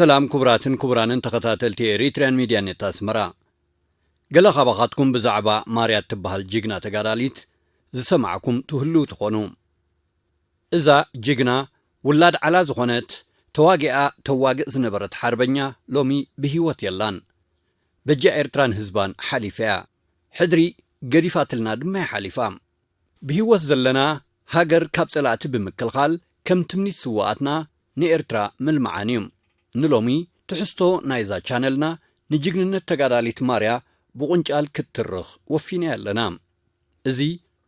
ሰላም ክቡራትን ክቡራንን ተኸታተልቲ ኤሪትርያን ሚድያ ኔት ኣስመራ። ገለ ካባኻትኩም ብዛዕባ ማርያ እትበሃል ጅግና ተጋዳሊት ዝሰማዕኩም ትህልው ትኾኑ። እዛ ጅግና ውላድ ዓላ ዝኾነት ተዋጊኣ ተዋግእ ዝነበረት ሓርበኛ ሎሚ ብህይወት የላን። በጃ ኤርትራን ህዝባን ሓሊፋ እያ። ሕድሪ ገዲፋትልና ድማ እያ ሓሊፋ። ብህይወት ዘለና ሃገር ካብ ጸላእቲ ብምክልኻል ከም ትምኒት ስውኣትና ንኤርትራ ምልምዓን እዩ። ንሎሚ ትሕዝቶ ናይዛ ቻነልና ንጅግንነት ተጋዳሊት ማርያ ብቑንጫል ክትትርኽ ወፊናያ ኣለና። እዚ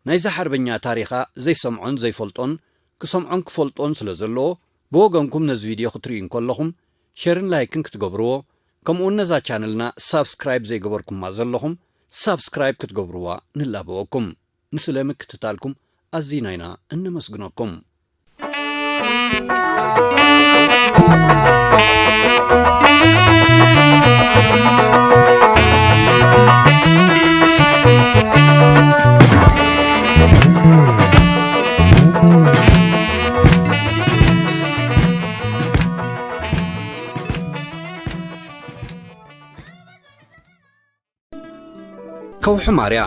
ናይዛ ሓርበኛ ታሪኻ ዘይሰምዖን ዘይፈልጦን ክሰምዖን ክፈልጦን ስለ ዘለዎ፣ ብወገንኩም ነዚ ቪድዮ ክትርእዩ እንከለኹም ሸርን ላይክን ክትገብርዎ፣ ከምኡውን ነዛ ቻነልና ሳብስክራይብ ዘይገበርኩማ ዘለኹም ሳብስክራይብ ክትገብርዋ ንላበወኩም። ንስለ ምክትታልኩም ኣዚና ኢና እነመስግነኩም። ከውሒ ማርያ።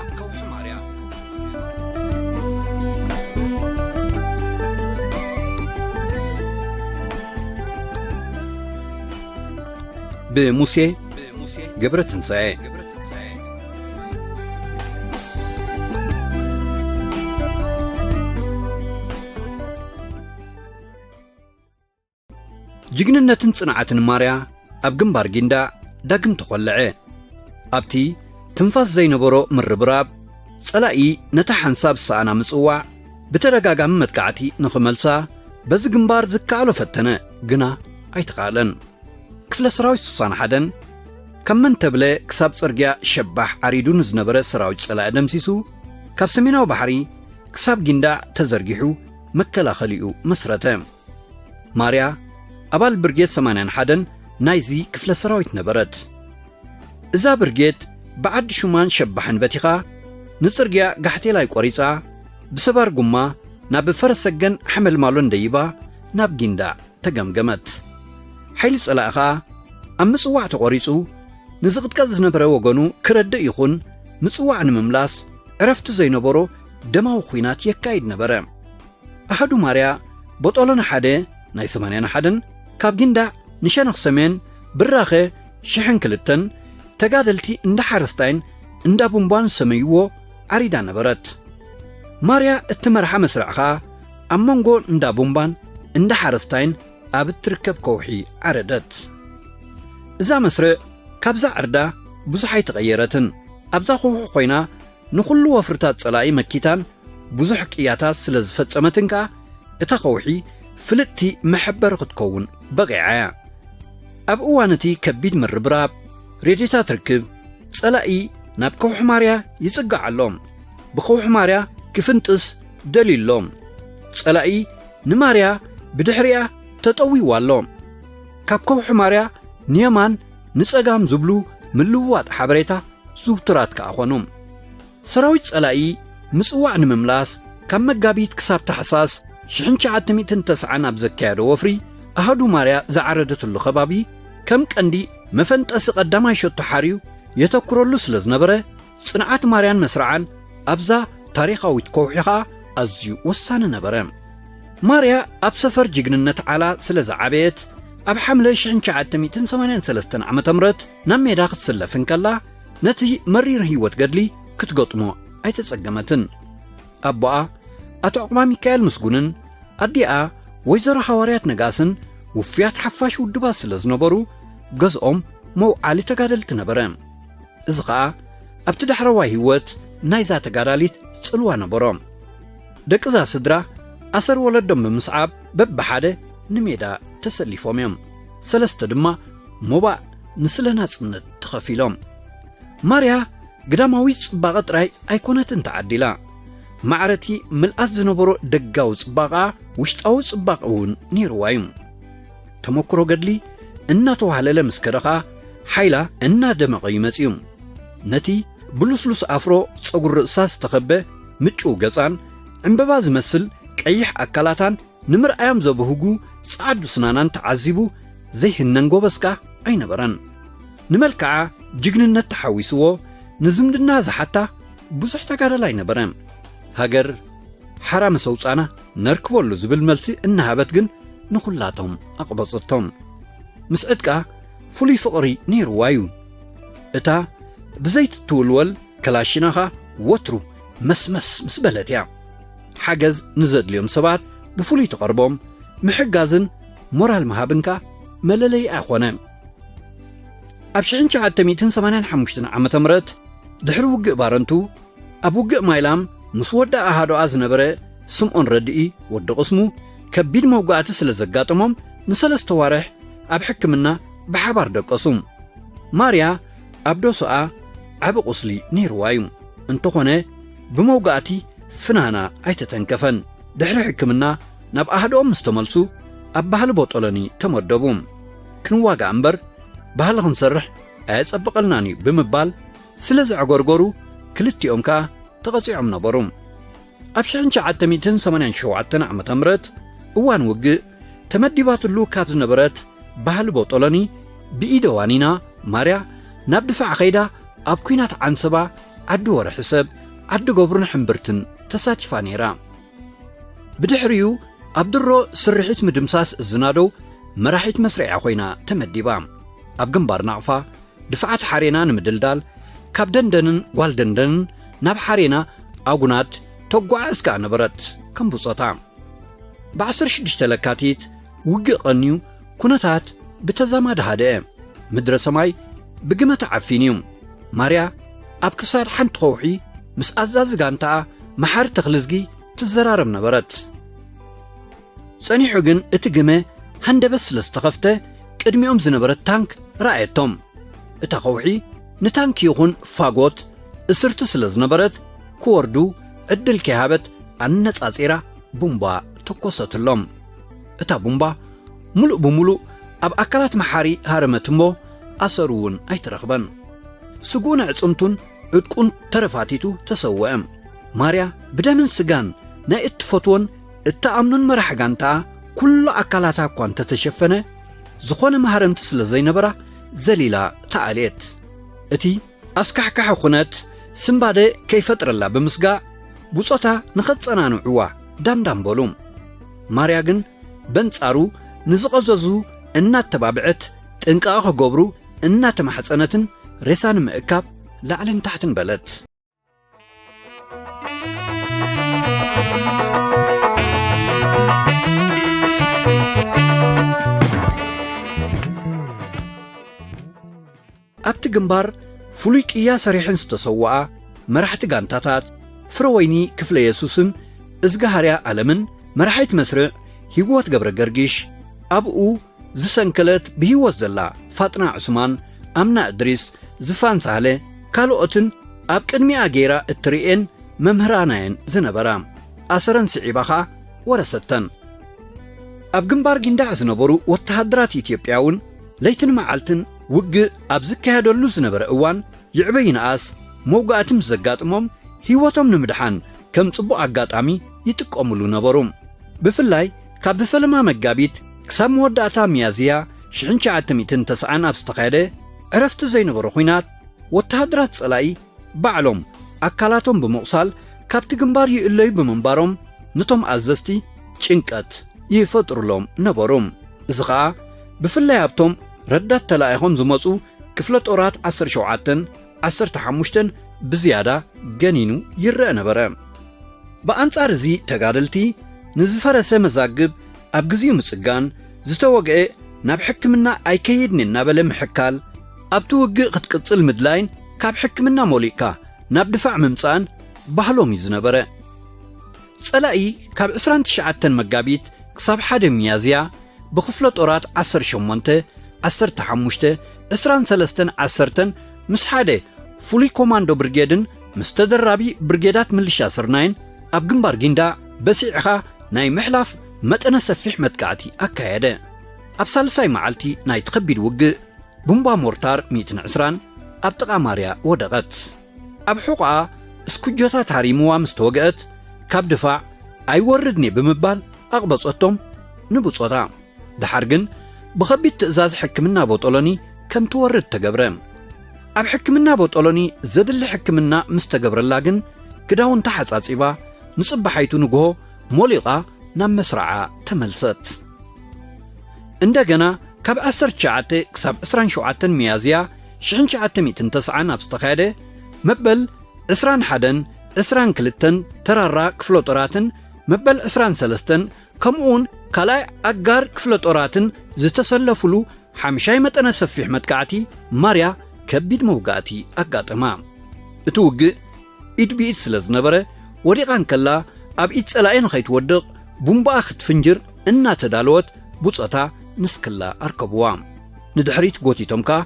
ብሙሴ ገብረትንሳኤ። ጅግንነትን ጽንዓትን ማርያ ኣብ ግንባር ጊንዳዕ ዳግም ተኾልዐ። ኣብቲ ትንፋስ ዘይነበሮ ምርብራብ፣ ጸላኢ ነታ ሓንሳብ ዝሰኣና ምጽዋዕ ብተደጋጋሚ መጥቃዕቲ ንኽመልሳ በዚ ግንባር ዝከኣሎ ፈተነ፣ ግና ኣይተኻእለን። ክፍለ ሰራዊት ስሳን ሓደን ካብ መንተብለ ክሳብ ጽርግያ ሸባሕ ዓሪዱ ንዝነበረ ሰራዊት ጸላኢ ደምሲሱ፣ ካብ ሰሜናዊ ባሕሪ ክሳብ ጊንዳዕ ተዘርጊሑ መከላኸሊኡ መስረተ። ማርያ ኣባል ብርጌድ ሰማንያን ሓደን ናይዚ ክፍለ ሰራዊት ነበረት። እዛ ብርጌድ ብዓዲ ሹማን ሸባሕን በቲኻ ንጽርግያ ጋሕቴላይ ቆሪጻ፣ ብሰባር ጉማ ናብ ፈረሰገን ሓመልማሎን ደይባ ናብ ጊንዳዕ ተገምገመት። ሓይሊ ጸላኢ ኸኣ ኣብ ምጽዋዕ ተቖሪጹ፣ ንዝቕጥቀጥ ዝነበረ ወገኑ ክረድእ ይኹን ምጽዋዕ ንምምላስ ዕረፍቲ ዘይነበሮ ደማዊ ኲናት የካይድ ነበረ። ኣሃዱ ማርያ ቦጦሎን ሓደ ናይ ሰማንያን ሓደን ካብ ጊንዳዕ ንሸነኽ ሰሜን ብራኸ ሽሕን ክልተን ተጋደልቲ እንዳ ሓረስታይን እንዳ ቡምባን ዝሰመይዎ ዓሪዳ ነበረት። ማርያ እትመርሓ መስርዕ ኸኣ ኣብ መንጎ እንዳ ቡምባን እንዳ ሓረስታይን ኣብ እትርከብ ከውሒ ዓረደት። እዛ መስርዕ ካብዛ ዕርዳ ብዙሕ ኣይተቐየረትን። ኣብዛ ከውሒ ኮይና ንኹሉ ወፍርታት ጸላኢ መኪታን ብዙሕ ቅያታት ስለ ዝፈጸመትን ከኣ፣ እታ ከውሒ ፍልጥቲ መሐበሪ ክትከውን በቒዓ እያ። ኣብ እዋን እቲ ከቢድ ምርብራብ፣ ሬድዮታት ርክብ፣ ጸላኢ ናብ ከውሒ ማርያ ይጽጋዕ ኣሎ። ብከውሒ ማርያ ክፍንጥስ ደልዩ ኣሎ። ጸላኢ ንማርያ ብድሕሪኣ ተጠዊዋ ኣሎ። ካብ ከውሒ ማርያ ንየማን ንጸጋም ዝብሉ ምልውዋጥ ሓበሬታ ዝውቱራት ከኣ ኾኑ። ሰራዊት ጸላኢ ምጽዋዕ ንምምላስ ካብ መጋቢት ክሳብ ታሕሳስ ሽሕን ትሽዓተ ሚእትን ተስዓን ኣብ ዘካየዶ ወፍሪ፣ ኣሃዱ ማርያ ዝዓረደትሉ ከባቢ ከም ቀንዲ መፈንጠሲ ቀዳማይ ሸቶ ሓርዩ የተኩረሉ ስለ ዝነበረ፣ ጽንዓት ማርያን መስርዓን ኣብዛ ታሪኻዊት ከውሒ ኸኣ ኣዝዩ ወሳኒ ነበረ። ማርያ ኣብ ሰፈር ጅግንነት ዓላ ስለ ዝዓበየት፣ ኣብ ሓምለ ሽሕን ትሽዓተ ሚእትን ሰማንያን ሰለስተን ዓመተ ምህረት ናብ ሜዳ ክትስለፍ እንከላ፣ ነቲ መሪር ህይወት ገድሊ ክትገጥሞ ኣይተጸገመትን። ኣቦኣ ኣቶ ዑቕባሚካኤል ምስጉንን ኣዲኣ ወይዘሮ ሃዋርያት ነጋስን ውፉያት ሓፋሽ ውድባት ስለ ዝነበሩ፣ ገዝኦም መውዓሊ ተጋደልቲ ነበረ። እዚ ኸኣ ኣብቲ ዳሕረዋይ ህይወት ናይዛ ተጋዳሊት ጽልዋ ነበሮ። ደቂ እዛ ስድራ ኣሰር ወለዶም ብምስዓብ በብሓደ ንሜዳ ተሰሊፎም እዮም። ሰለስተ ድማ ሞባእ ንስለ ናጽነት ተኸፊሎም። ማርያ ግዳማዊ ጽባቐ ጥራይ ኣይኮነትን ተዓዲላ። ማዕረቲ ምልኣት ዝነበሮ ደጋዊ ጽባቐ፣ ውሽጣዊ ጽባቐ እውን ነይርዋ እዩ። ተመክሮ ገድሊ እናተዋህለለ ምስ ከደ ኸኣ፣ ሓይላ እናደመቐ እዩ መጺኡ። ነቲ ብልስሉስ ኣፍሮ ጸጉሪ ርእሳ ዝተኸበ ምጭው ገጻን፣ ዕምበባ ዝመስል ቀይሕ ኣካላታን፣ ንምርኣዮም ዘብህጉ ጻዓዱ ስናናን ተዓዚቡ፣ ዘይህነን ጎበዝ ከኣ ኣይነበረን። ንመልክዓ ጅግንነት ተሓዊስዎ ንዝምድና ዝሓታ ብዙሕ ተጋዳላይ ነበረ። ሃገር ሓራ ምስ ኣውጻና ነርክበሉ ዝብል መልሲ እናሃበት ግን ንኹላቶም ኣቕበጸቶም። ምስ ዕጥቃ ፍሉይ ፍቕሪ ነይርዋ እዩ። እታ ብዘይትትውልወል ከላሽና ኸኣ ወትሩ መስመስ ምስ በለት እያ። ሓገዝ ንዘድልዮም ሰባት ብፍሉይ ትቐርቦም፣ ምሕጋዝን ሞራል ምሃብን ከኣ መለለይኣ ኾነ። ኣብ ሽሕን ትሽዓተ ሚእትን ሰማንያን ሓሙሽተን ዓመተ ምህረት ድሕሪ ውግእ ባረንቱ ኣብ ውግእ ማይላም ምስ ወዲ ኣሃዶኣ ዝነበረ ስምኦን ረድኢ ወዲ ቅስሙ ከቢድ መውጋእቲ ስለ ዘጋጠሞም ንሰለስተ ዋርሕ ኣብ ሕክምና ብሓባር ደቀሱ። ማርያ ኣብ ዶሶኣ ዓቢ ቁስሊ ነይርዋ እዩ። እንተኾነ ብመውጋእቲ ፍናና ኣይተተንከፈን። ድሕሪ ሕክምና ናብ ኣሃዶኦም ምስ ተመልሱ ኣብ ባህሊ ቦጦሎኒ ተመደቡ። ክንዋጋእ እምበር ባህሊ ክንሰርሕ ኣየጸብቐልናን እዩ ብምባል ስለ ዘዕጎርጎሩ ክልቲኦም ከኣ ተቐጺዖም ነበሩ። ኣብ ሽሕን ትሽዓተ ሚእትን ሰማንያን ሸውዓተን ዓመተ ምህረት እዋን ውግእ ተመዲባትሉ ካብ ዝነበረት ባህሊ ቦጦሎኒ ብኢደ ዋኒና ማርያ ናብ ድፋዕ ኸይዳ ኣብ ኲናት ዓንሰባ፣ ዓዲ ወርሒ ሰብ፣ ዓዲ ገብሩን ሕምብርትን ተሳቲፋ ነይራ። ብድሕሪኡ ኣብ ድሮ ስርሒት ምድምሳስ ዝናደው መራሒት መስርዒያ ኮይና ተመዲባ። ኣብ ግንባር ናቕፋ ድፍዓት ሓሬና ንምድልዳል ካብ ደንደንን ጓል ደንደንን ናብ ሓሬና ኣጉናድ ተጓዓዝ ከኣ ነበረት ከም ብጾታ። ብ ዓሰርተ ሽዱሽተ ለካቲት ውግእ ቀንዩ ኩነታት ብተዛማዲ ሃደአ። ምድረ ሰማይ ብግመ ተዓፊኑ እዩ። ማርያ ኣብ ክሳድ ሓንቲ ከውሒ ምስ ኣዛዚ ጋንታኣ መሓሪ ተኽልዝጊ ትዘራረብ ነበረት። ጸኒሑ ግን እቲ ግመ ሃንደበት ስለ ዝተኸፍተ ቅድሚኦም ዝነበረት ታንክ ረኣየቶም። እታ ከውሒ ንታንክ ይኹን ፋጎት እስርቲ ስለ ዝነበረት ክወርዱ ዕድል ከይሃበት ኣነጻጺራ ቡምባ ተኮሰትሎም። እታ ቡምባ ምሉእ ብምሉእ ኣብ ኣካላት መሓሪ ሃረመት እሞ ኣሰሩ እውን ኣይተረኽበን። ስግኡን ኣዕጽምቱን ዕጥቁን ተረፋቲቱ ተሰወአ። ማርያ ብደምን ስጋን ናይ እትፈትዎን እትኣምኖን መራሕ ጋንታኣ ኩሉ ኣካላታ እኳ እንተተሸፈነ ዝኾነ ማህረምቲ ስለ ዘይነበራ ዘሊላ ተኣልየት። እቲ ኣስካሕካሒ ኩነት ስንባደ ከይፈጥረላ ብምስጋእ ብጾታ ንኸጸናንዕዋ ዳምዳም በሉ። ማርያ ግን በንጻሩ ንዝቐዘዙ እናተባብዐት ጥንቃቐ ክገብሩ እናተማሕጸነትን ሬሳ ንምእካብ ላዕልን ታሕትን በለት። ኣብቲ ግንባር ፍሉይ ቅያ ሰሪሐን ዝተሰውኣ መራሕቲ ጋንታታት ፍረወይኒ ክፍለ የሱስን እዝጋሃርያ ኣለምን መራሒት መስርዕ ህይወት ገብረ ገርጊሽ ኣብኡ ዝሰንከለት ብህይወት ዘላ ፋጥና ዑስማን፣ ኣምና እድሪስ፣ ዝፋን ሳህለ፣ ካልኦትን ኣብ ቅድሚኣ ገይራ እትርእየን መምህራናየን ዝነበራ ኣሰረን ስዒባ ኸኣ ወረሰተን። ኣብ ግንባር ጊንዳዕ ዝነበሩ ወተሃደራት ኢትዮጵያ እውን ለይትን መዓልትን ውግእ ኣብ ዝካየደሉ ዝነበረ እዋን ይዕበ ይንኣስ መውጋእቲ ምስ ዘጋጥሞም ህይወቶም ንምድሓን ከም ጽቡቕ ኣጋጣሚ ይጥቀምሉ ነበሩ። ብፍላይ ካብ ፈለማ መጋቢት ክሳብ መወዳእታ ሚያዝያ ሽሕን ትሽዓተ ሚእትን ተስዓን ኣብ ዝተኻየደ ዕረፍቲ ዘይነበሮ ኲናት፣ ወተሃደራት ጸላኢ ባዕሎም ኣካላቶም ብምቑሳል ካብቲ ግንባር ይእለዩ ብምንባሮም፣ ነቶም ኣዘዝቲ ጭንቀት ይፈጥሩሎም ነበሩ። እዚ ኸኣ ብፍላይ ኣብቶም ረዳት ተላኢኾም ዝመጹ ክፍለ ጦራት ዓሰርተ ሸውዓተን ዓሰርተ ሓሙሽተን ብዝያዳ ገኒኑ ይረአ ነበረ። ብኣንጻር እዚ ተጋደልቲ ንዝፈረሰ መዛግብ ኣብ ግዜኡ ምጽጋን፣ ዝተወግአ ናብ ሕክምና ኣይከይድን እናበለ ምሕካል፣ ኣብቲ ውግእ ክትቅጽል ምድላይን ካብ ሕክምና ሞሊእካ ናብ ድፋዕ ምምጻእን ባህሎም እዩ ዝነበረ። ጸላኢ ካብ ዕስራን ትሽዓተን መጋቢት ክሳብ ሓደ ሚያዝያ ብክፍለ ጦራት ዓሰርተ ሸሞንተ፣ ዓሰርተ ሓሙሽተ፣ ዕስራን ሰለስተን ዓሰርተን ምስ ሓደ ፍሉይ ኮማንዶ ብርጌድን ምስ ተደራቢ ብርጌዳት ምልሻ ስርናይን ኣብ ግንባር ጊንዳዕ በሲዕኻ ናይ ምሕላፍ መጠነ ሰፊሕ መጥቃዕቲ ኣካየደ። ኣብ ሳልሳይ መዓልቲ ናይቲ ከቢድ ውግእ ቡምባ ሞርታር ሚእትን ዕስራን ኣብ ጥቓ ማርያ ወደቐት። ኣብ ሕቖኣ እስኩጆታት ሃሪምዋ ምስ ተወግአት፣ ካብ ድፋዕ ኣይወርድን እየ ብምባል ኣቕበጸቶም ንብጾታ። ደሓር ግን ብኸቢድ ትእዛዝ ሕክምና ቦጦሎኒ ከም ትወርድ ተገብረ። ኣብ ሕክምና ቦጦሎኒ ዘድሊ ሕክምና ምስ ተገብረላ ግን፣ ክዳውንታ ሓጻጺባ፣ ንጽባሓይቱ ንግሆ ሞሊቓ ናብ መስርዓ ተመልሰት። እንደገና ካብ ዓሰርተ ትሽዓተ ክሳብ ዕስራን ሸውዓተን ሚያዝያ ሽሕን ትሽዓተ ሚእትን ተስዓን ኣብ ዝተኻየደ፣ መበል ዕስራን ሓደን ዕስራን ክልተን ተራራ ክፍለ ጦራትን መበል ዕስራን ሰለስተን ከምኡውን ካልኣይ ኣጋር ክፍለ ጦራትን ዝተሰለፉሉ ሓምሻይ መጠነ ሰፊሕ መጥቃዕቲ ማርያ ከቢድ መውጋእቲ ኣጋጠማ። እቲ ውግእ ኢድ ብኢድ ስለ ዝነበረ፣ ወዲቓ እንከላ ኣብ ኢድ ጸላኢ ንኸይትወድቕ ቡምባኣ ክትፍንጅር እናተዳለወት፣ ብጾታ ንስክላ ኣርከብዋ። ንድሕሪት ጎቲቶም ከኣ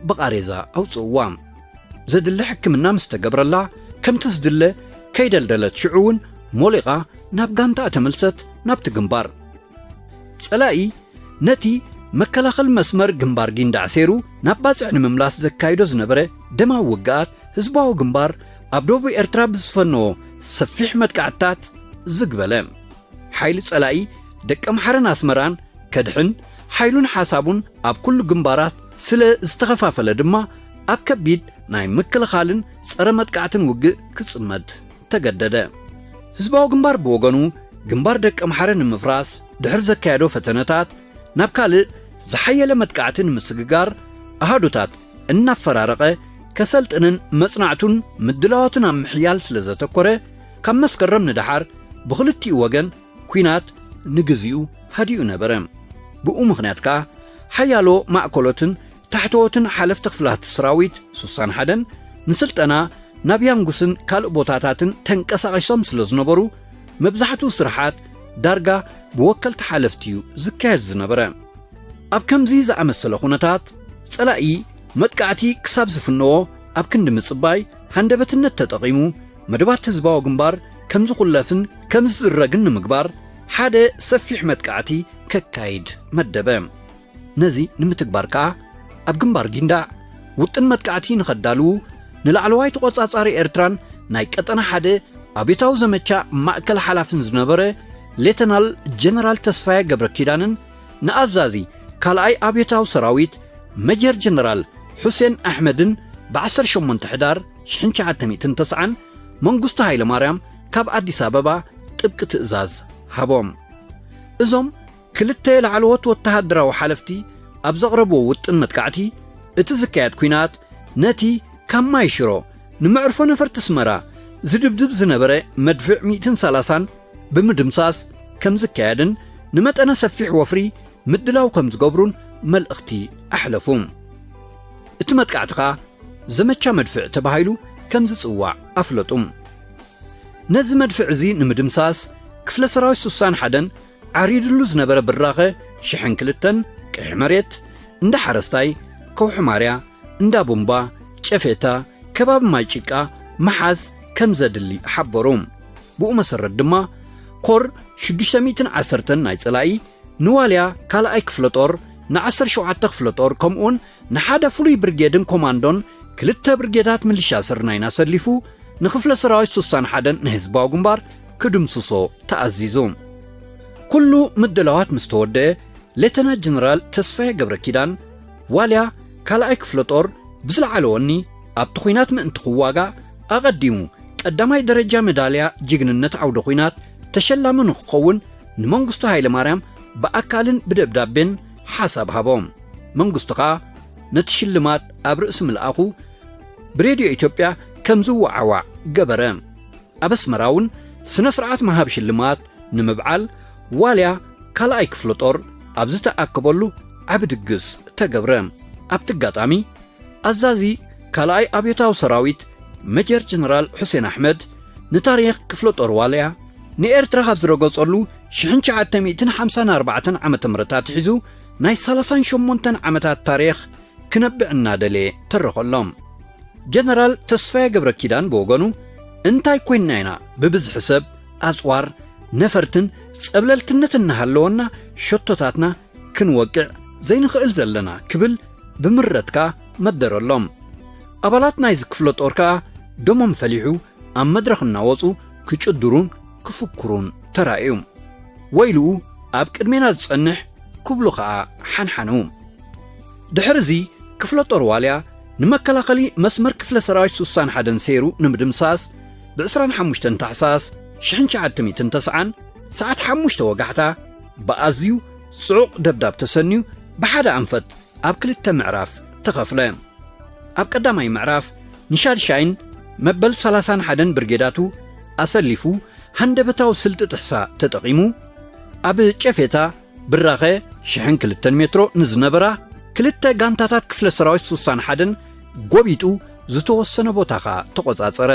ብቓሬዛ ኣውጽእዋ። ዘድሊ ሕክምና ምስ ተገብረላ፣ ከምቲ ዝድለ ከይደልደለት፣ ሽዑ እውን ሞሊቓ ናብ ጋንታኣ ተመልሰት፣ ናብቲ ግንባር። ጸላኢ ነቲ መከላኸል መስመር ግንባር ጊንዳዕ ሰይሩ ናብ ባጽዕ ንምምላስ ዘካይዶ ዝነበረ ደማዊ ውግኣት፣ ህዝባዊ ግንባር ኣብ ደቡብ ኤርትራ ብዝፈነዎ ሰፊሕ መጥቃዕትታት ዝግበለ። ሓይሊ ጸላኢ ደቀምሓረን ኣስመራን ከድሕን፣ ሓይሉን ሓሳቡን ኣብ ኩሉ ግንባራት ስለ ዝተኸፋፈለ ድማ፣ ኣብ ከቢድ ናይ ምክልኻልን ጸረ መጥቃዕትን ውግእ ክጽመድ ተገደደ። ህዝባዊ ግንባር ብወገኑ፣ ግንባር ደቀምሓረ ንምፍራስ ድሕሪ ዘካየዶ ፈተነታት፣ ናብ ካልእ ዝሓየለ መጥቃዕቲ ንምስግጋር ኣሃዱታት እናፈራረቐ ከሰልጥንን መጽናዕቱን ምድላዋቱን ኣብ ምሕያል ስለ ዘተኮረ፣ ካብ መስከረም ንደሓር ብኽልቲኡ ወገን ኲናት ንግዚኡ ሃዲኡ ነበረ። ብኡ ምኽንያት ከኣ፣ ሓያሎ ማእከሎትን ታሕተዎትን ሓለፍቲ ክፍላት ሰራዊት ሱሳን ሓደን ንስልጠና ናብ ያንጉስን ካልእ ቦታታትን ተንቀሳቒሶም ስለ ዝነበሩ፣ መብዛሕትኡ ስራሓት ዳርጋ ብወከልቲ ሓለፍቲ እዩ ዝካየድ ዝነበረ። ኣብ ከምዚ ዝኣመሰለ ኩነታት፣ ጸላኢ መጥቃዕቲ ክሳብ ዝፍነዎ ኣብ ክንዲ ምጽባይ፣ ሃንደበትነት ተጠቒሙ፣ መደባት ህዝባዊ ግንባር ከም ዝኹለፍን ከም ዝዝረግን ንምግባር፣ ሓደ ሰፊሕ መጥቃዕቲ ከካይድ መደበ። ነዚ ንምትግባር ከኣ፣ ኣብ ግንባር ጊንዳዕ ውጥን መጥቃዕቲ ንኸዳልዉ፣ ንላዕለዋይ ተቖጻጻሪ ኤርትራን ናይ ቀጠና ሓደ ኣብዮታዊ ዘመቻ ማእከል ሓላፍን ዝነበረ ሌተናል ጀነራል ተስፋየ ገብረ ኪዳንን ንኣዛዚ ካልኣይ ኣብዮታዊ ሰራዊት መጀር ጀነራል ሑሴን ኣሕመድን፣ ብ ዓሰርተ ሸሞንተ ሕዳር ሽሕን ትሽዓተ ሚእትን ተስዓን መንግስቱ ሃይለ ማርያም ካብ ኣዲስ ኣበባ ጥብቂ ትእዛዝ ሃቦም። እዞም ክልተ ላዕለዎት ወተሃደራዊ ሓለፍቲ ኣብ ዘቕረብዎ ውጥን መጥቃዕቲ፣ እቲ ዝካየድ ኲናት ነቲ ካብ ማይ ሽሮ ንመዕርፎ ነፈርቲ ኣስመራ ዝድብድብ ዝነበረ መድፍዕ ሚእትን ሰላሳን ብምድምሳስ ከም ዝካየድን፣ ንመጠነ ሰፊሕ ወፍሪ ምድላው ከም ዝገብሩን መልእኽቲ ኣሕለፉ። እቲ መጥቃዕቲ ኸኣ ዘመቻ መድፍዕ ተባሂሉ ከም ዝጽዋዕ ኣፍለጡ። ነዚ መድፍዕ እዚ ንምድምሳስ፣ ክፍለ ሰራዊት ሱሳን ሓደን ዓሪድሉ ዝነበረ ብራኸ ሽሕን ክልተን፣ ቀይሕ መሬት፣ እንዳ ሓረስታይ፣ ከውሒ ማርያ፣ እንዳ ቡምባ፣ ጨፌታ፣ ከባቢ ማይ ጭቃ ምሓዝ ከም ዘድሊ ሓበሩ። ብኡ መሰረት ድማ፣ ኮር ሽዱሽተ ሚእትን ዓሰርተን ናይ ጸላኢ ንዋልያ ካልኣይ ክፍለ ጦር፣ ንዓሰርተ ሸውዓተ ክፍለ ጦር፣ ከምኡውን ንሓደ ፍሉይ ብርጌድን ኮማንዶን ክልተ ብርጌዳት ምልሻ ስርናይን ኣሰሊፉ፣ ንክፍለ ሰራዊት ሱሳን ሓደን ንህዝባዊ ግንባር ክድምስሶ ተኣዚዙ። ኩሉ ምድላዋት ምስ ተወደአ፣ ሌተና ጀነራል ተስፋዬ ገብረ ኪዳን፣ ዋልያ ካልኣይ ክፍለ ጦር፣ ብዝለዓለ ወኒ ኣብቲ ኲናት ምእንቲ ክዋጋእ፣ ኣቐዲሙ ቀዳማይ ደረጃ መዳልያ ጅግንነት ዓውደ ኲናት ተሸላሚ ንክኸውን፣ ንመንግስቱ ሃይለ ማርያም ብኣካልን ብደብዳቤን ሓሳብ ሃቦ። መንግስቱ ኸኣ ነቲ ሽልማት ኣብ ርእሲ ምልኣኹ፣ ብሬድዮ ኢትዮጵያ ከም ዝወዓዋዕ ገበረ። ኣብ ኣስመራ እውን ስነ ስርዓት ምሃብ ሽልማት ንምብዓል፣ ዋልያ ካልኣይ ክፍለ ጦር ኣብ ዝተኣከበሉ ዓቢ ድግስ ተገብረ። ኣብቲ ኣጋጣሚ፣ ኣዛዚ ካልኣይ ኣብዮታዊ ሰራዊት መጀር ጀነራል ሑሴን ኣሕመድ፣ ንታሪኽ ክፍለ ጦር ዋልያ ንኤርትራ ካብ ዝረገጸሉ ሽሕን ትሽዓተ ሚእትን ሓምሳን ኣርባዕተን ዓመተ ምህረት ኣትሒዙ ናይ ሰላሳን ሸሞንተን ዓመታት ታሪኽ ክነብዕ እናደለየ ተረኸሎም። ጀነራል ተስፋዬ ገብረ ኪዳን ብወገኑ፣ እንታይ ኮይንና ኢና ብብዝሒ ሰብ፣ ኣጽዋር፣ ነፈርትን ጸብለልትነት እናሃለወና ሸቶታትና ክንወቅዕ ዘይንኽእል ዘለና ክብል ብምረትካ መደረሎም። ኣባላት ናይዚ ክፍለ ጦር ከኣ ደሞም ፈሊሑ ኣብ መድረኽ እናወጹ ክጭድሩን ክፍክሩን ተራእዩ። ወይልኡ ኣብ ቅድሜና ዝጸንሕ ክብሉ ኸኣ ሓንሓኑ። ድሕሪ እዚ ክፍለ ጦር ዋልያ ንመከላኸሊ መስመር ክፍለ ሰራዊት ስሳን ሓደን ሰይሩ ንምድምሳስ ብ ዕስራን ሓሙሽተን ታሕሳስ ሽሕን ትሽዓተ ሚእትን ተስዓን ሰዓት ሓሙሽተ ወጋሕታ ብኣዝዩ ጽዑቕ ደብዳብ ተሰንዩ ብሓደ ኣንፈት ኣብ ክልተ ምዕራፍ ተኸፍለ። ኣብ ቀዳማይ ምዕራፍ ንሻድሻይን መበል ሰላሳን ሓደን ብርጌዳቱ ኣሰሊፉ ሃንደበታዊ ስልጢ ጥሕሳ ተጠቒሙ ኣብ ጨፌታ ብራኸ ሽሕን ክልተን ሜትሮ ንዝነበራ ክልተ ጋንታታት ክፍለ ሰራዊት ስሳን ሓደን ጎቢጡ ዝተወሰነ ቦታ ኸኣ ተቖጻጸረ።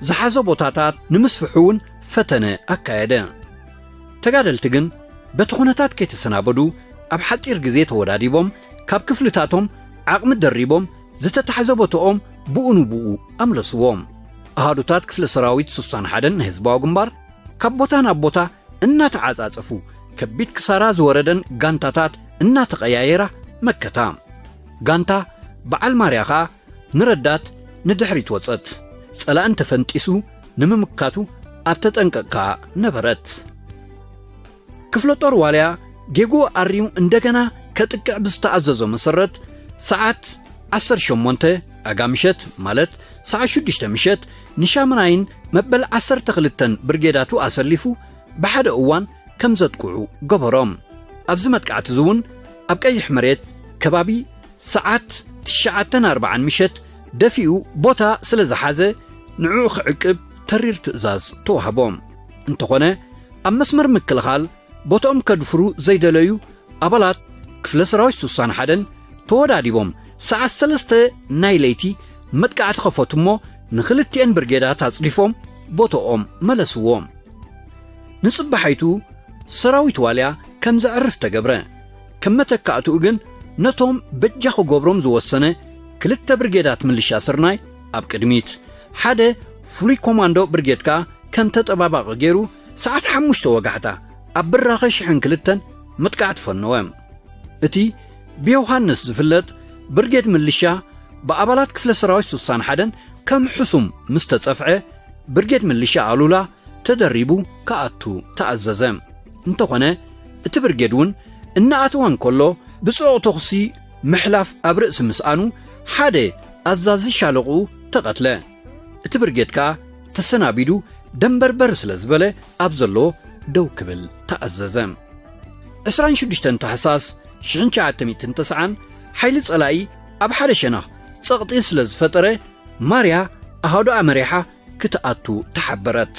ዝሓዞ ቦታታት ንምስፍሑ እውን ፈተነ ኣካየደ። ተጋደልቲ ግን በቲ ኩነታት ከይተሰናበዱ ኣብ ሓጺር ግዜ ተወዳዲቦም ካብ ክፍልታቶም ዓቕሚ ደሪቦም ዝተታሕዘ ቦታኦም ብኡ ንብኡ ኣምለስዎም። ኣሃዱታት ክፍለ ሰራዊት ስሳን ሓደን ናይ ህዝባዊ ግንባር ካብ ቦታ ናብ ቦታ እናተዓጻጸፉ ከቢድ ክሳራ ዝወረደን ጋንታታት እናተቐያየራ መከታ። ጋንታ በዓል ማርያ ኸኣ ንረዳት ንድሕሪት ወጸት። ጸላእን ተፈንጢሱ ንምምካቱ ኣብ ተጠንቀቕ ከኣ ነበረት። ክፍለ ጦር ዋልያ ጌግኡ ኣርዩ እንደገና ከጥቅዕ ብዝተኣዘዞ መሰረት ሰዓት ዓሰርተ ሸሞንተ ኣጋ ምሸት ማለት ሰዓት ሽዱሽተ ምሸት ንሻምናይን መበል ዓሰርተ ክልተን ብርጌዳቱ ኣሰሊፉ ብሓደ እዋን ከም ዘጥቅዑ ገበሮም። ኣብዚ መጥቃዕቲ እዚ እውን ኣብ ቀይሕ መሬት ከባቢ ሰዓት ትሽዓተን ኣርባዓን ምሸት ደፊኡ ቦታ ስለ ዝሓዘ ንዕኡ ክዕቅብ ተሪር ትእዛዝ ተዋህቦም። እንተኾነ ኣብ መስመር ምክልኻል ቦታኦም ከድፍሩ ዘይደለዩ ኣባላት ክፍለ ሰራዊት ስሳን ሓደን ተወዳዲቦም ሰዓት ሰለስተ ናይ ለይቲ መጥቃዕቲ ከፈቱ እሞ ንኽልቲኤን ብርጌዳት ኣጽዲፎም ቦታኦም መለስዎም። ንጽባሓይቱ ሰራዊት ዋልያ ከም ዘዕርፍ ተገብረ። ከም መተካእትኡ ግን ነቶም በጃ ክገብሮም ዝወሰነ ክልተ ብርጌዳት ምልሻ ስርናይ ኣብ ቅድሚት፣ ሓደ ፍሉይ ኮማንዶ ብርጌድ ከኣ ከም ተጠባባቒ ገይሩ ሰዓት ሓሙሽተ ወጋሕታ ኣብ ብራኸ ሽሕን ክልተን መጥቃዕቲ ፈነወ። እቲ ብዮሃንስ ዝፍለጥ ብርጌድ ምልሻ ብኣባላት ክፍለ ሰራዊት ስሳን ሓደን ከም ሕሱም ምስ ተጸፍዐ ብርጌድ ምልሻ ኣሉላ ተደሪቡ ክኣቱ ተኣዘዘ። እንተኾነ እቲ ብርጌድ እውን እናኣተወ እንከሎ ብጽዑቕ ተኹሲ ምሕላፍ ኣብ ርእሲ ምስኣኑ ሓደ ኣዛዚ ሻለቕኡ ተቐትለ። እቲ ብርጌድ ከኣ ተሰናቢዱ ደንበርበር ስለ ዝበለ ኣብ ዘሎ ደው ክብል ተኣዘዘ። ዕስራን ሽዱሽተን ታሕሳስ ሽሕን ትሽዓተ ሚእትን ተስዓን ሓይሊ ጸላኢ ኣብ ሓደ ሸነኽ ጸቕጢ ስለ ዝፈጠረ ማርያ ኣሃዱኣ መሪሓ ክትኣቱ ተሓበረት።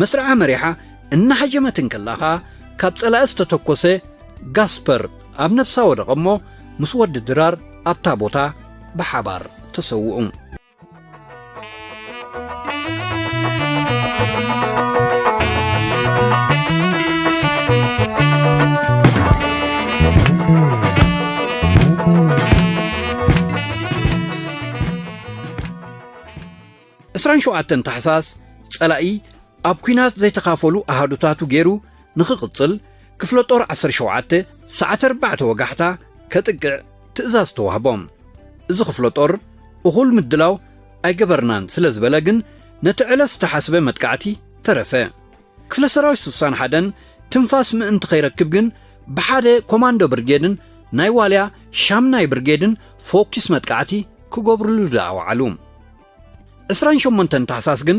መስርዓ መሪሓ እናሃጀመት እንከላ ኸኣ ካብ ጸላኢ ዝተተኮሰ ጋስፐር ኣብ ነብሳ ወደቐ እሞ ምስ ወዲ ድራር ኣብታ ቦታ ብሓባር ተሰውኡ። ዕስራን ሸውዓተን ታሕሳስ ጸላኢ ኣብ ኲናት ዘይተኻፈሉ ኣሃዱታቱ ገይሩ ንኽቕጽል ክፍለ ጦር ዓሰርተ ሸውዓተ ሰዓት ኣርባዕተ ወጋሕታ ከጥቅዕ ትእዛዝ ተዋህቦም። እዚ ክፍለ ጦር እኹል ምድላው ኣይገበርናን ስለ ዝበለ ግን ነቲ ዕለት ዝተሓስበ መጥቃዕቲ ተረፈ። ክፍለ ሰራዊት ስሳን ሓደን ትንፋስ ምእንቲ ከይረክብ ግን ብሓደ ኮማንዶ ብርጌድን ናይ ዋልያ ሻምናይ ብርጌድን ፎኪስ መጥቃዕቲ ክገብርሉ ደኣ ወዓሉ። ዕስራን ሸሞንተን ታሕሳስ ግን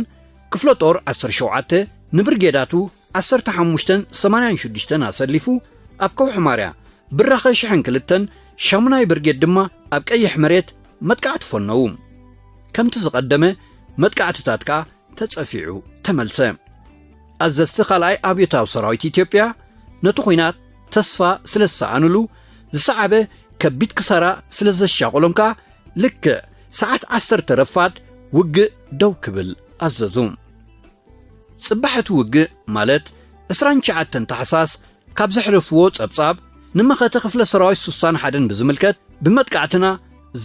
ክፍለ ጦር ዓሰርተ ሸውዓተ ንብርጌዳቱ ዓሰርተ ሓሙሽተን ሰማንያን ሽዱሽተን ኣሰሊፉ ኣብ ከውሒ ማርያ ብራኸ ሽሕን ክልተን ሻሙናይ ብርጌድ ድማ ኣብ ቀይሕ መሬት መጥቃዕቲ ፈነዉ። ከምቲ ዝቐደመ መጥቃዕትታት ከኣ ተጸፊዑ ተመልሰ። ኣዘዝቲ ካልኣይ ኣብዮታዊ ሰራዊት ኢትዮጵያ ነቲ ኲናት ተስፋ ስለ ዝሰኣኑሉ ዝሰዓበ ከቢድ ክሳራ ስለ ዘሻቐሎም ከኣ ልክዕ ሰዓት ዓሰርተ ረፋድ ውግእ ደው ክብል ኣዘዙ። ጽባሕ እቲ ውግእ ማለት ዕስራን ትሽዓተን ታሕሳስ ካብ ዘሕለፍዎ ጸብጻብ ንመኸተ ክፍለ ሰራዊት ስሳን ሓደን ብዝምልከት ብመጥቃዕትና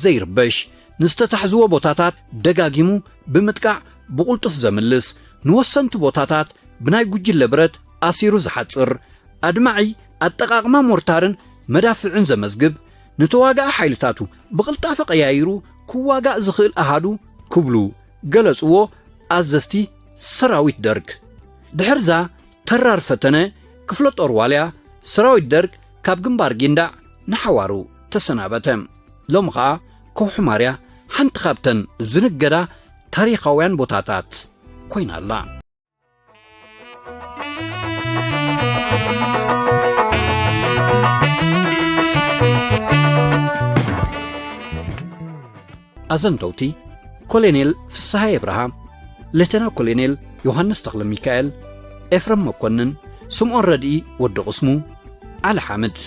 ዘይርበሽ ንዝተታሕዝዎ ቦታታት ደጋጊሙ ብምጥቃዕ ብቕልጡፍ ዘምልስ ንወሰንቲ ቦታታት ብናይ ጉጅለ ብረት ኣሲሩ ዝሓጽር ኣድማዒ ኣጠቓቕማ ሞርታርን መዳፍዕን ዘመዝግብ ንተዋጋኢ ሓይልታቱ ብቕልጣፈ ቀያይሩ ክዋጋእ ዝኽእል ኣሃዱ ክብሉ ገለጽዎ ኣዘዝቲ ሰራዊት ደርግ። ድሕርዛ ተራር ፈተነ ክፍለ ጦር ዋልያ ሰራዊት ደርግ ካብ ግንባር ጊንዳዕ ንሓዋሩ ተሰናበተ። ሎሚ ኸኣ ከውሒ ማርያ ሓንቲ ካብተን ዝንገዳ ታሪኻውያን ቦታታት ኮይና ኣላ። ኣዘንተውቲ፣ ኮሎኔል ፍስሃየ ኣብርሃ፣ ሌተና ኮሎኔል ዮሃንስ ተኽለ ሚካኤል፣ ኤፍረም መኮንን፣ ስምኦን ረድኢ ወዲ ቕስሙ፣ ዓሊ ሓምድ።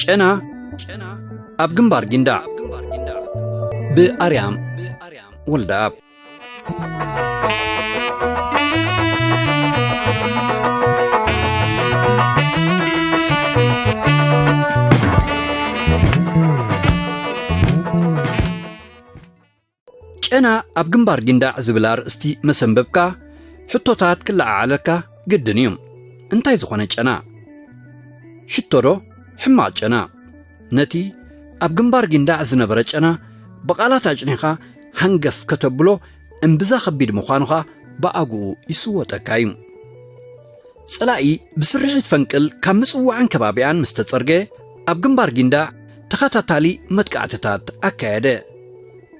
ጨና ኣብ ግንባር ጊንዳዕ ብኣርያም ወልደኣብ። ጨና ኣብ ግንባር ጊንዳዕ ዝብል ኣርእስቲ መሰንበብካ፣ ሕቶታት ክለዓዓለካ ግድን እዩ። እንታይ ዝኾነ ጨና? ሽቶ ዶ ሕማቕ ጨና? ነቲ ኣብ ግንባር ጊንዳዕ ዝነበረ ጨና ብቓላት ኣጭኒኻ ሃንገፍ ከተብሎ እምብዛ ከቢድ ምዃኑ ኸኣ ብኣግኡ ይስወጠካ እዩ። ጸላኢ ብስርሒት ፈንቅል ካብ ምጽዋዕን ከባቢኣን ምስ ተጸርገ፣ ኣብ ግንባር ጊንዳዕ ተኸታታሊ መጥቃዕትታት ኣካየደ።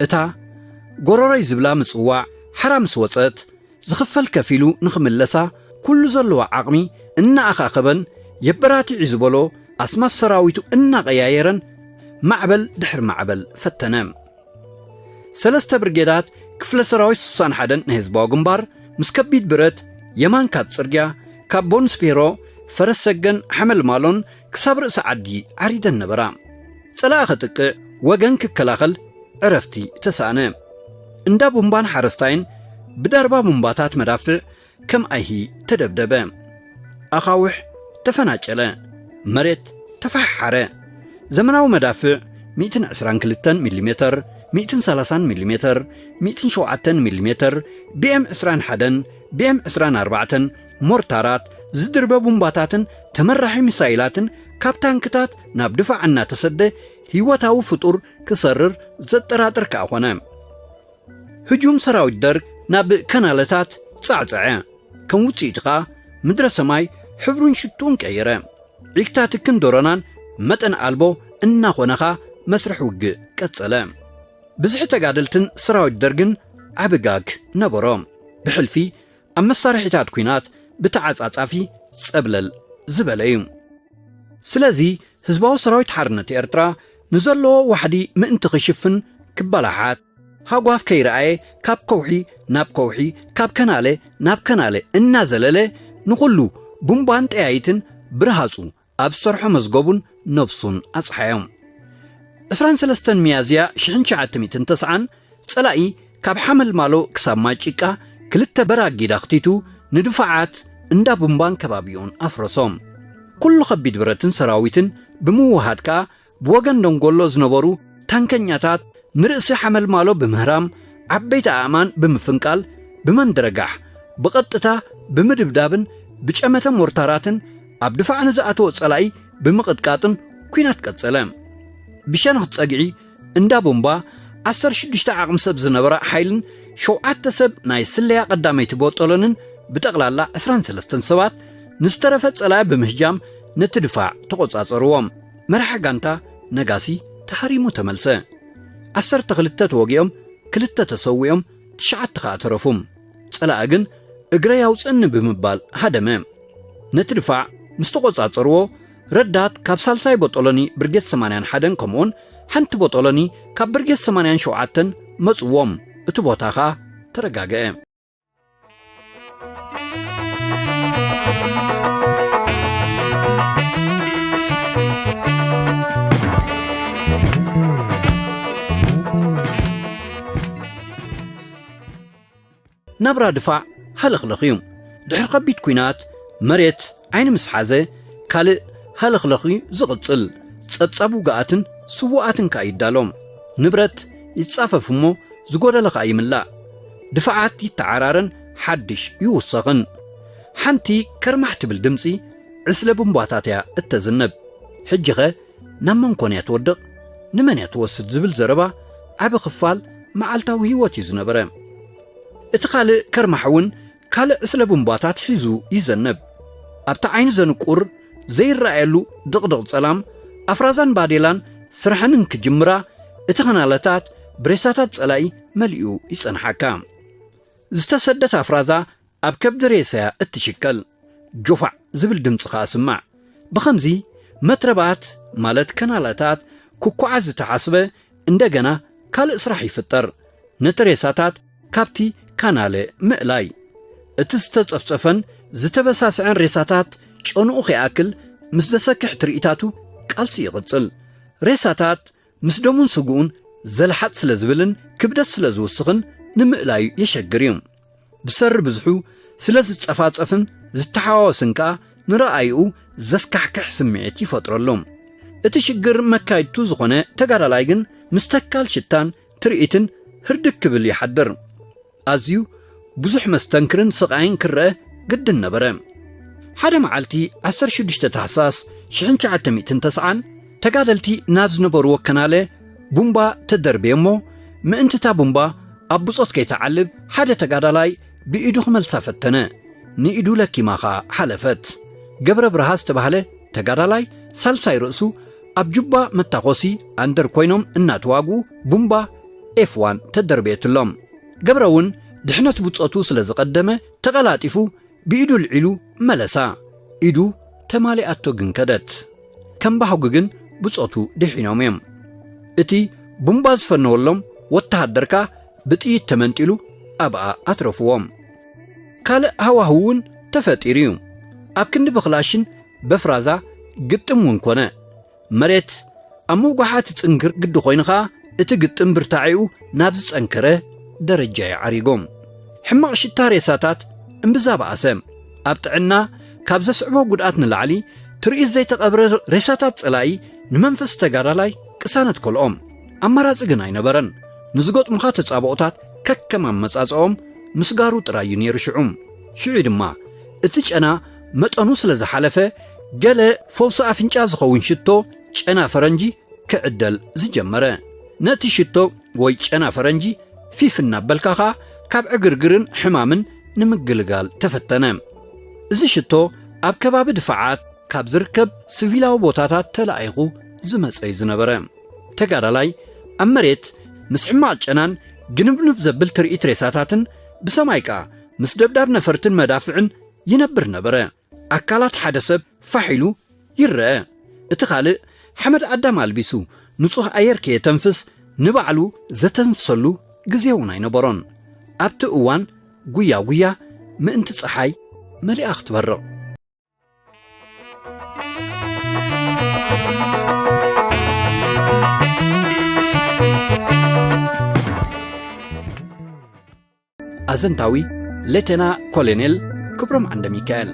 እታ ጎረሮይ ዝብላ ምጽዋዕ ሓራ ምስ ወጸት፣ ዝኽፈል ከፊሉ ንኽምለሳ ኩሉ ዘለዎ ዓቕሚ እናኣኻኸበን የበራትዕ እዩ ዝበሎ ኣስማት ሰራዊቱ እናቐያየረን ማዕበል ድሕሪ ማዕበል ፈተነ። ሰለስተ ብርጌዳት ክፍለ ሰራዊት ስሳን ሓደን ናይ ህዝባዊ ግንባር ምስ ከቢድ ብረት የማን ካብ ጽርግያ ካብ ቦንስፔሮ ፈረስ ሰገን ሓመልማሎን ክሳብ ርእሲ ዓዲ ዓሪደን ነበራ። ጸላኢ ከጥቅዕ ወገን ክከላኸል ዕረፍቲ ተሳእነ። እንዳ ቡምባን ሓረስታይን ብደርባ ቡምባታት መዳፍዕ ከም ኣይሂ ተደብደበ። ኣኻውሕ ተፈናጨለ። መሬት ተፈሓሓረ። ዘመናዊ መዳፍዕ ሚእትን ዕስራን ክልተን ሚሊሜተር፣ ሚእትን ሰላሳን ሚሊሜተር፣ ሚእትን ሸውዓተን ሚሊሜተር፣ ቢ ኤም ዕስራን ሓደን፣ ቢ ኤም ዕስራን ኣርባዕተን፣ ሞርታራት፣ ዝድርበ ቡምባታትን ተመራሒ ሚሳይላትን ካብ ታንክታት ናብ ድፋዕ እናተሰደ ህይወታዊ ፍጡር ክሰርር ዘጠራጥር ከኣ ኾነ። ህጁም ሰራዊት ደርግ ናብ ከናለታት ጻዕጸዐ። ከም ውጽኢቱ ኸኣ ምድረ ሰማይ ሕብሩን ሽቱን ቀየረ። ዒግታትክን ዶሮናን መጠን ኣልቦ እናኾነ ኸኣ መስርሕ ውግእ ቀጸለ። ብዝሒ ተጋደልትን ሰራዊት ደርግን ዓቢ ጋግ ነበሮ። ብሕልፊ ኣብ መሳርሒታት ኲናት ብተዓጻጻፊ ጸብለል ዝበለ እዩ። ስለዚ ህዝባዊ ሰራዊት ሓርነት ኤርትራ ንዘለዎ ዋሕዲ ምእንቲ ክሽፍን ክበላሓት፣ ሃጓፍ ከይረኣየ ካብ ከውሒ ናብ ከውሒ፣ ካብ ከናለ ናብ ከናለ እናዘለለ ንኹሉ ቡምባን ጠያይትን ብርሃጹ ኣብ ዝሰርሖ መዝገቡን ነብሱን ኣጽሓዮም። ዕስራን ሰለስተን ሚያዝያ ሽሕን ትሽዓተ ሚእትን ተስዓን ጸላኢ ካብ ሓመልማሎ ክሳብ ማይ ጭቃ ክልተ በራጊድ ኣኽቲቱ ንድፋዓት እንዳ ቡምባን ከባቢኡን ኣፍረሶም። ኩሉ ከቢድ ብረትን ሰራዊትን ብምውሃድ ከኣ ብወገን ደንጎሎ ዝነበሩ ታንከኛታት ንርእሲ ሓመልማሎ ብምህራም ዓበይቲ ኣእማን ብምፍንቃል ብመንደረጋሕ ብቐጥታ ብምድብዳብን ብጨመተ ሞርታራትን ኣብ ድፋዕ ንዝኣተወ ጸላኢ ብምቕጥቃጥን ኲናት ቀጸለ። ብሸነኽ ጸግዒ እንዳ ቡምባ ዓሰርተ ሽዱሽተ ዓቕሚ ሰብ ዝነበራ ሓይልን ሸውዓተ ሰብ ናይ ስለያ ቀዳመይቲ ቦጦሎንን ብጠቕላላ ዕስራን ሰለስተን ሰባት ንዝተረፈ ጸላኢ ብምህጃም ነቲ ድፋዕ ተቖጻጸርዎም። መራሒ ጋንታ ነጋሲ ተሃሪሙ ተመልሰ። ዓሰርተ ክልተ ተወጊኦም፣ ክልተ ተሰዊኦም፣ ትሽዓተ ኸኣ ተረፉ። ጸላኢ ግን እግረይ ኣውጽእኒ ብምባል ሃደመ። ነቲ ድፋዕ ምስ ተቖጻጸርዎ፣ ረዳት ካብ ሳልሳይ ቦጦሎኒ ብርጌድ ሰማንያን ሓደን ከምኡውን ሓንቲ ቦጦሎኒ ካብ ብርጌድ ሰማንያን ሸውዓተን መጽዎም። እቲ ቦታ ኸኣ ተረጋግአ። ናብራ ድፋዕ ሃለኽለኽ እዩ። ድሕሪ ከቢድ ኲናት መሬት ዓይኒ ምስ ሓዘ፣ ካልእ ሃለኽለኽ እዩ ዝቕጽል። ጸብጻብ ውግኣትን ስዉኣትን ከኣ ይዳሎ። ንብረት ይጻፈፍ እሞ ዝጎደለ ከኣ ይምላእ። ድፋዓት ይተዓራረን ሓድሽ ይውሰኽን። ሓንቲ ከርማሕ ትብል ድምጺ ዕስለ ቡምባታት እያ እተዝንብ። ሕጂኸ ናብ መን ኮን እያ ትወድቕ? ንመን እያ ትወስድ? ዝብል ዘረባ ዓቢ ክፋል መዓልታዊ ህይወት እዩ ዝነበረ። እቲ ካልእ ከርማሕ እውን ካልእ ዕስለ ቡምባታት ሒዙ ይዘንብ። ኣብቲ ዓይኒ ዘንቁር ዘይረኣየሉ ድቕድቕ ጸላም፣ ኣፍራዛን ባዴላን ስርሐን እንክጅምራ፣ እቲ ከናለታት ብሬሳታት ጸላኢ መሊኡ ይጸንሓካ። ዝተሰደት ኣፍራዛ ኣብ ከብዲ ሬሳ እያ እትሽከል። ጆፋዕ ዝብል ድምጺ ኸኣ ስማዕ። ብኸምዚ መትረባት፣ ማለት ከናለታት፣ ክኳዓት ዝተሓስበ እንደገና ካልእ ስራሕ ይፍጠር። ነቲ ሬሳታት ካብቲ ካናለ ምእላይ። እቲ ዝተጸፍጸፈን ዝተበሳስዐን ሬሳታት ጨንኡ ከይኣክል ምስ ዘሰክሕ ትርኢታቱ ቃልሲ ይቕጽል። ሬሳታት ምስ ደሙን ስግኡን ዘልሓጥ ስለ ዝብልን ክብደት ስለ ዝውስኽን ንምእላዩ የሸግር እዩ። ብሰሪ ብዝሑ ስለ ዝጸፋጸፍን ዝተሓዋወስን ከኣ ንረኣይኡ ዘስካሕክሕ ስምዒት ይፈጥረሉ። እቲ ሽግር መካይድቱ ዝኾነ ተጋዳላይ ግን ምስ ተካል ሽታን ትርኢትን ህርድግ ክብል ይሓድር። ኣዝዩ ብዙሕ መስተንክርን ስቓይን ክረአ ግድን ነበረ። ሓደ መዓልቲ ዓሰርተ ሽዱሽተ ታሕሳስ ሽሕን ትሽዓተ ሚእትን ተስዓን ተጋደልቲ ናብ ዝነበርዎ ከናለ ቡምባ ተደርብየ እሞ፣ ምእንቲ እታ ቡምባ ኣብ ብጾት ከይትዓልብ ሓደ ተጋዳላይ ብኢዱ ክመልሳ ፈተነ። ንኢዱ ለኪማ ኸኣ ሓለፈት። ገብረ ብርሃ ዝተባህለ ተጋዳላይ ሳልሳይ ርእሱ ኣብ ጁባ መታኾሲ ኣንደር ኮይኖም እናተዋግኡ ቡምባ ኤፍ ዋን ተደርብየትሎም። ገብረ እውን ድሕነት ብጾቱ ስለ ዝቐደመ ተቐላጢፉ ብኢዱ ኣልዒሉ መለሳ። ኢዱ ተማሊኣቶ ግን ከደት። ከም ባህጉ ግን ብጾቱ ድሒኖም እዮም። እቲ ቡምባ ዝፈነወሎም ወተሃደር ከኣ ብጥይት ተመንጢሉ ኣብኣ ኣትረፍዎም። ካልእ ሃዋህው እውን ተፈጢሩ እዩ። ኣብ ክንዲ ብኽላሽን በፍራዛ ግጥም እውን ኮነ። መሬት ኣብ ምውጋሓ ትጽንክር ግዲ ኮይኑ ኸኣ፣ እቲ ግጥም ብርታዒኡ ናብ ዝጸንከረ ደረጃ እዩ ዓሪጉ። ሕማቕ ሽታ ሬሳታት እምብዛ በኣሰ። ኣብ ጥዕና ካብ ዘስዕቦ ጉድኣት ንላዕሊ፣ ትርኢት ዘይተቐብረ ሬሳታት ጸላኢ ንመንፈስ ተጋዳላይ ቅሳነት ከልኦም። ኣማራጺ ግን ኣይነበረን። ንዝገጥሙኻ ተጻብኦታት ከከም ኣመጻጽኦም ምስጋሩ ጥራይ እዩ ነይሩ ሽዑ። ሽዑ ድማ እቲ ጨና መጠኑ ስለ ዝሓለፈ፣ ገለ ፈውሲ ኣፍንጫ ዝኸውን ሽቶ ጨና ፈረንጂ ክዕደል ዝጀመረ። ነቲ ሽቶ ወይ ጨና ፈረንጂ ፊፍ እናበልካ ኸኣ ካብ ዕግርግርን ሕማምን ንምግልጋል ተፈተነ። እዚ ሽቶ ኣብ ከባቢ ድፋዓት ካብ ዝርከብ ስቪላዊ ቦታታት ተላኢኹ ዝመጸ እዩ ዝነበረ። ተጋዳላይ ኣብ መሬት ምስ ሕማቕ ጨናን ግንብንብ ዘብል ትርኢት ሬሳታትን ብሰማይ ከኣ ምስ ደብዳብ ነፈርትን መዳፍዕን ይነብር ነበረ። ኣካላት ሓደ ሰብ ፋሕ ኢሉ ይረአ። እቲ ካልእ ሓመድ ኣዳም ኣልቢሱ ንጹህ ኣየር ከየተንፍስ ንባዕሉ ዘተንፍሰሉ ግዜ እውን ኣይነበሮን። ኣብቲ እዋን ጉያ ጉያ ምእንቲ ጸሓይ መሊኣ ክትበርቕ። ኣዘንታዊ ሌተና ኮሎኔል ክብሮም ዓንደሚካኤል።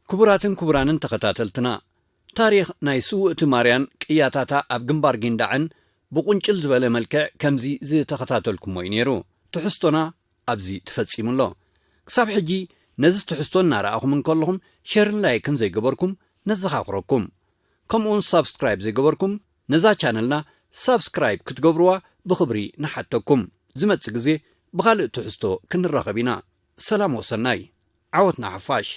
ክቡራትን ክቡራንን ተኸታተልትና፣ ታሪኽ ናይ ስውእቲ ማርያን ቅያታታ ኣብ ግንባር ጊንዳዕን ብቁንጭል ዝበለ መልክዕ ከምዚ ዝተኸታተልኩሞ እዩ ነይሩ። ትሕዝቶና ኣብዚ ተፈጺሙ ኣሎ። ክሳብ ሕጂ ነዚ ትሕዝቶ እናረኣኹም እንከለኹም ሸርን ላይክን ዘይገበርኩም ነዘኻኽረኩም። ከምኡውን ሳብስክራይብ ዘይገበርኩም ነዛ ቻነልና ሳብስክራይብ ክትገብርዋ ብኽብሪ ንሓተኩም። ዝመጽእ ግዜ ብኻልእ ትሕዝቶ ክንራኸብ ኢና። ሰላም ወሰናይ። ዓወት ንሓፋሽ።